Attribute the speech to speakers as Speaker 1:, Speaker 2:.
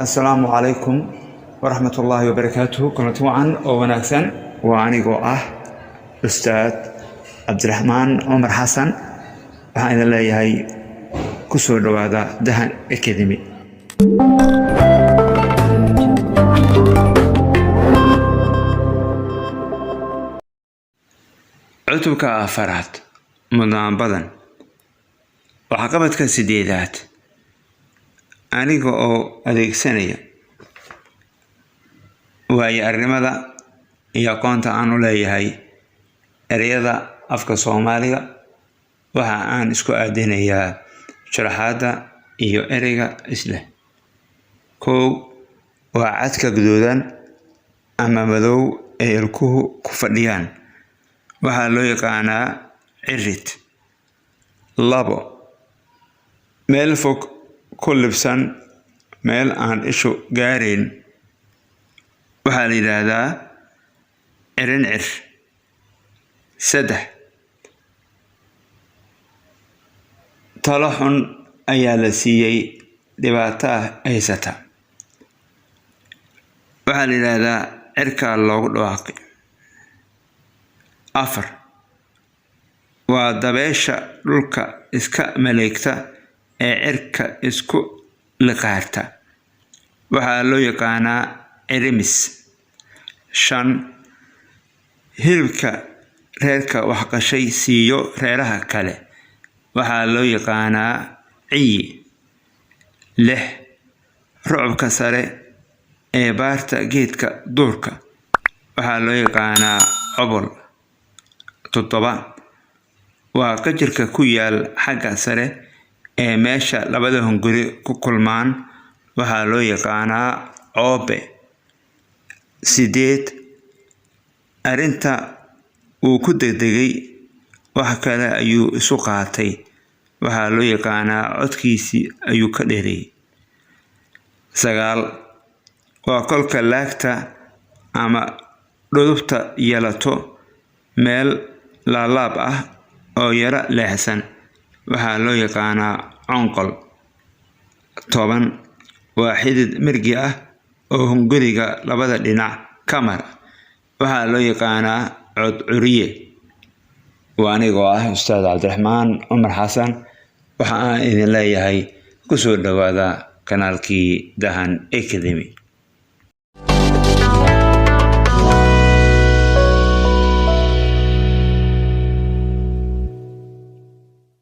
Speaker 1: Assalaamu calaykum waraxmatullaahi wabarakaatuhu. Kulanti wacan oo wanaagsan. Waa anigoo ah Ustaad Cabdiraxmaan Cumar Xasan. Waxaan idin leeyahay ku soo dhowaada Dahan Academy. Cutubka afaraad, mudnaan badan, waxqabadka sideedaad. Aniga oo adeegsanaya waayo aragnimada iyo aqoonta aan u leeyahay ereyada afka Soomaaliga, waxa aan isku aadinayaa sharaxaadda iyo ereyga isleh. Kow, waa cadka guduudan ama madow ee ilkuhu ku fadhiyaan, waxaa loo yaqaanaa cirid. Labo, meel fog ku libsan, meel aan ishu gaarayn, waxaa la yidhaahdaa cirincir. Saddex, talo xun ayaa la siiyey, dhibaataa haysata, waxaa la yidhaahdaa cirkaa loogu dhawaaqay. Afar, waa dabeesha dhulka iska maleegta ee cirka isku liqaarta, waxaa loo yaqaanaa cirimis. Shan, hilibka reerka waxqashay siiyo reeraha kale, waxaa loo yaqaanaa ciyi. Lix, rucubka sare ee baarta geedka duurka, waxaa loo yaqaanaa cobol. Toddoba, waa qajirka ku yaal xagga sare ee meesha labada hunguri ku kulmaan, waxaa loo yaqaanaa coobe. Sideed, arrinta uu ku degdegay, wax kale ayuu isu qaatay, waxaa loo yaqaanaa codkiisii ayuu ka dheereeyay. Sagaal, waa kolka laagta ama dhudubta yeelato meel laalaab ah oo yara leexsan, waxaa loo yaqaanaa conqol. 10, waa xidid mirgi ah oo hunguriga labada dhinac ka mara, waxaa loo yaqaanaa codcuriye. Waa anigoo ah Ustaad Cabdiraxmaan Cumar Xasan. Waxa aan idin leeyahay ku soo dhowaada kanaalkii Dahan Academy.